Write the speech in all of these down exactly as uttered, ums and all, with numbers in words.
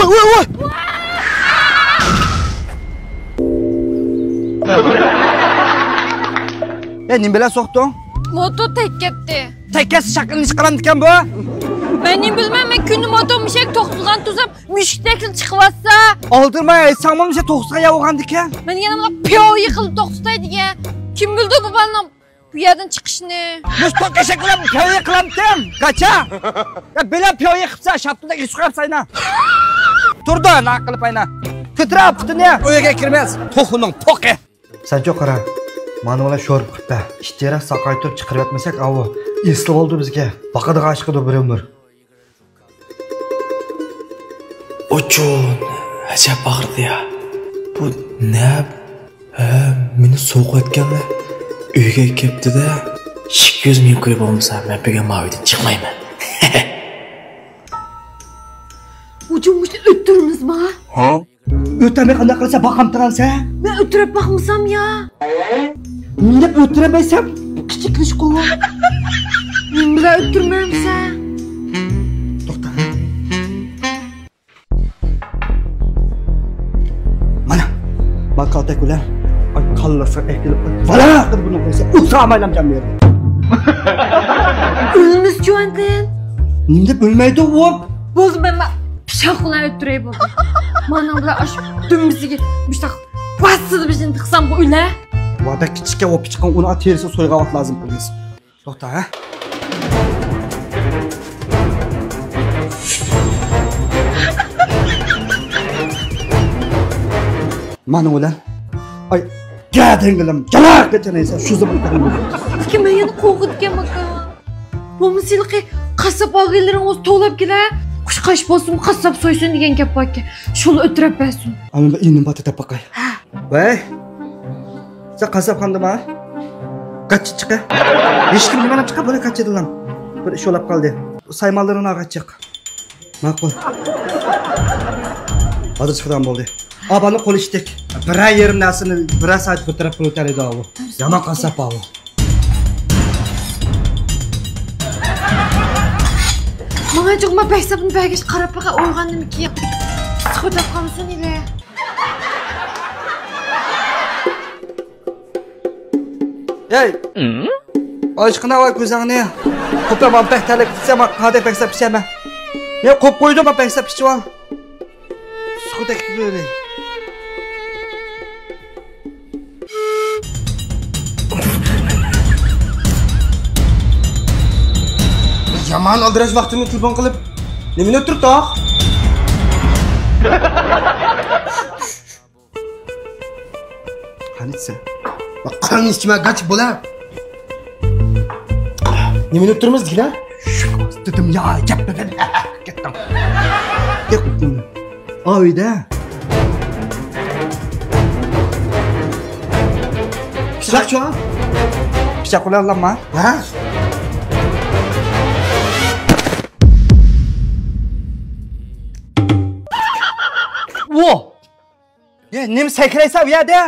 ۋوي، ۋوي! ئە، نېمە بىلەن سوقتۇڭ؟ موتور تەگكەتتى. تەگكەتسە شاقىلىنى چىقىرامدىكەن بۇ. مەن نېمە بىلىمەن، مەن كۈندە موتور مۇشەك توختىغان تۇرسام، مۈشۈكتەكلا چىقىۋاتسا. ئالدىرىماي ئېيتساڭمۇ مۇشۇ توختىغان يەر بولغاندىكەن. مەن يەنە مۇنداق پيو يىقىلىپ توختىتاي دېگەن. كىم بىلدى بۇ بالىنىڭ بۇ يەردىن چىقىشنى؟ مۇشۇ توك ئېشەك بىلەن پيو يىقىلامتىم، قاچا. يا بىلەن پيو يىقىپسا، شاپتۇلدەك ئېشىپ قويۇپساينا. تۇردا، ناق قىلىپ ئاينا. كۆتۈرە پۇتىنى. ئۆيگە كىرمەس. توخۇنىڭ پوقى. سەنچۇ قارا، مانا بۇلار شورپا قىپتە. ئىچتىرەك ساقاي تۇرۇپ چىقىرىۋەتمىسەك، ئاۋۇ ئېسىل بولدى بىزگە. باقىدىغان ئىش قىلدى بىر ئۆمۈر. ئوچۇن، ئەجەب ئاغرىدى يا. بۇ نە؟ ھە، مېنى سوقۇۋەتكەنلەر ئۆيگە كەپتۇ-دە. ئىككى يۈز مىڭ كوي بولمىسا، مەن بۈگۈن ما ئۆيدىن چىقمايمەن. ئوچۇن، مۇشۇنى ئۆتتۈرىمىزما؟ ھە؟ ئۆتەلمەي قانداق قىلىسەن، باقامتىغان سەن؟ مەن ئۆتۈرۈپ باقمىسام يا. نېمە دەپ ئۆتتۈرەلمەيسەن؟ كىچىكلىشىپ قالغان. نېمە بىلەن ئۆتتۈرمەمسەن؟ توختا. مانا، ما كالتەك بىلەن. ئاي، كاللىسىغا ئەكېلىپ، ۋالا قىلىپ بۇنى قويسا، ئۇسرا ئامايلام جان بېرىدۇ. ئۆلمىسىچۇ ئاندىن. نېمە دەپ ئۆلمەيدۇ ئۇ؟ بولدى، مەن ما پىچاق بىلەن ئۆلتۈرەي بولدى. مانا بىلەن ئاشۇ دۈمبىسىگە مۇشتاق باسسىدە بىزنى تىقسام بۇ ئۆلە. ۋا بەك كىچىككەن ئۇ پىچىقىڭ، ئۇنى تېرىسىگە سويغان ۋاقىت لازىم قىلىمىز. توختا، ھە؟ مانا ئۇلار. ئاي، گەدىڭ قىلىم، جالاق قېچىرىسەن، شۇ زامان قىلىم. لېكىن مەن يەنە قورقىدىكەن، باكا. بولمىسا ھېلىقى قاسساپ ئالغانلىرىڭىز توۋلاپ كېلە. قۇشقاچ بولسىمۇ قاسساپ سويسۇن دېگەن گەپ باركەن. شۇلا ئۆتۈرۈپ بەرسۇن. ئانا بىر ئىنىم بار، دەپ باقاي. ھە. ۋەي. سەن قاسساپخانىدىما؟ قاچچا چىقە. ھېچكىم نېمە چىقە، بۇنى قاچىدىلام. بىر ئىش بولاپ قالدى. سايمانلىرىڭنى ئاغاچ چىق. ماقۇل. ھازىر چىقىدىغان بولدى. ئاباننىڭ قولى ئىشتەك. بىرەر يېرىم نەرسىنى بىرەر سائەت بىر تەرەپ قىلىۋېتەلەيدۇ ئاۋۇ. يامان قاسساپ ئاۋۇ. ماڭا جۇغما بەك ساپنى بەرگەچ قاراپ باقا ئويغاندىمىكىن. سۇخۇداپ قالمىسۇن ئىلى. ئەي! ئاچقىنا ۋاي كۆزۈڭنى. قوپە، مانا بەك تەرلىك كېتىسەن، مانا قادەك بەك سەپ ئىچەمەن. يا قوپ قويدۇم، مانا بەك سەپ ئىچىۋال. سۇخۇدەك بۆرە. يامان ئالدىراش ۋاقتىمنى تېلېفون قىلىپ، نېمىنى ئۆتتۈرۈپ تاق؟ قانىچسە. قانىچما، گاچ بولا. نېمىنى ئۆتتۈرىمىز دېگىنە؟ دېدىم يا، گەپ بېرىپ كەتتىڭ. گەپ قىلدىڭ. ئاۋىدە. پىچاق چۇ؟ پىچاق بىلەن ئالامما؟ ھە؟ ۋو! يا، نېمە سەكرەيسەن ئۇ يەردە؟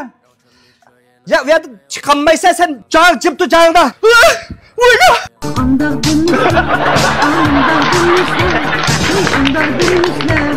يا، ئۇ يەردە چىقالمايسەن سەن، جاڭ، جىم تۇر جاڭىڭدا. ئانداق دېمىسە، ئانداق دېمىسە، ئانداق دېمىسە.